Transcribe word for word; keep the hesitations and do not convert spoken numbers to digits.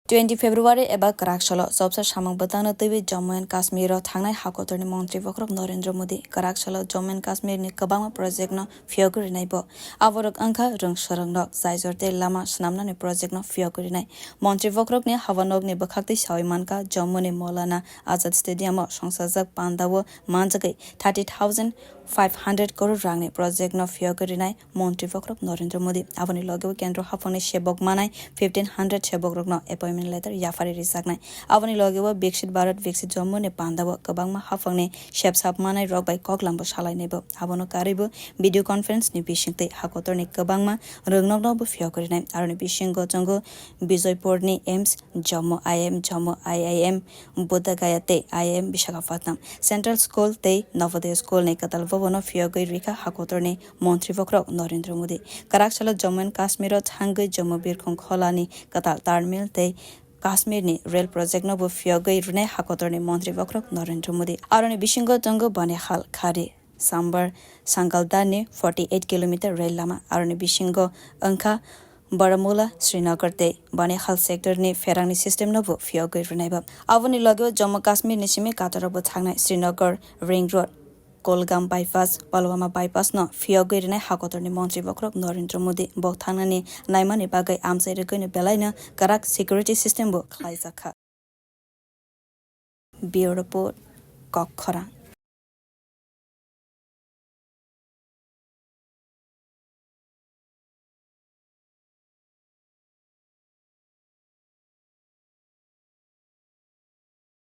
Twenty February eba kwrak salo chopsa samung bwtangno twiwi Jammu and Kashmir o thangnai hakotorni montri bokhorok Narendra Modi kwrak salo Jammu and Kashmir ni kwbangma project no phiyogwi rinai bo. Aborok wngkha rwng swrwng nok, jaijor tei lama swnamnani project no phiyogwi rinai. Montri bokhorokni habanokni bwkhaktwi sawi mankha Jammu ni Maulana Azad Stadium o songchajak panda o manjagwi thirty thousand five hundred crore rangni project no phiyogwi rinai montri bokhorok Narendra Modi. Aboni logeo kendro haphangni sebok manai fifteen hundred sebokrokno appointment letter yaphari rijaknai. Aboni logeo Viksit Bharat Viksit Jammu ni pandao kwbangma haphangni sebsap manai rok bai koklambo salainaibo. Abono karwibo video conference ni bisingtwi hakotorni kwbangma rwngnokno bo phiyogwi rinai. Aroni bisingo tongo Bijoypurni AIIMS, Jammu IIM, Jammu IIM, Bodh Gaya tei IIM Visakhapatnam, Central School tei Navodaya School ni kwtal bhabono phiyogwi rikha hakotorni montri bokhorok Narendra Modi. Kwrak salo Jammu and Kashmir o thangwi Jammu birkhong kholani kwtal terminal tei Kashmir ni rail project no bo phiyogwi rwnai hakotorni montri bokhorok Narendra Modi. Aroni bisingo tongo Banihal Khari Sambar Sangaldan ni forty eight kilometer rail lama. Aroni bisingo wngkha Baramulla, Srinagar tei Banihal sector ni pherangni system no bo phiyogwi rwnai bo. Aboni logeo Jammu Kashmir ni simi katorok bo thangnai Srinagar Ring Road, Kolgam Bypass, Palwama Bypass no phiyogwi rwnai hakotorni montri bokhorok Narendra Modi. Bo thangnani naimani bagwi amchai rwgwino belaino kwrak security system bo khlaijakha. Bureau Report, Kokkhorang.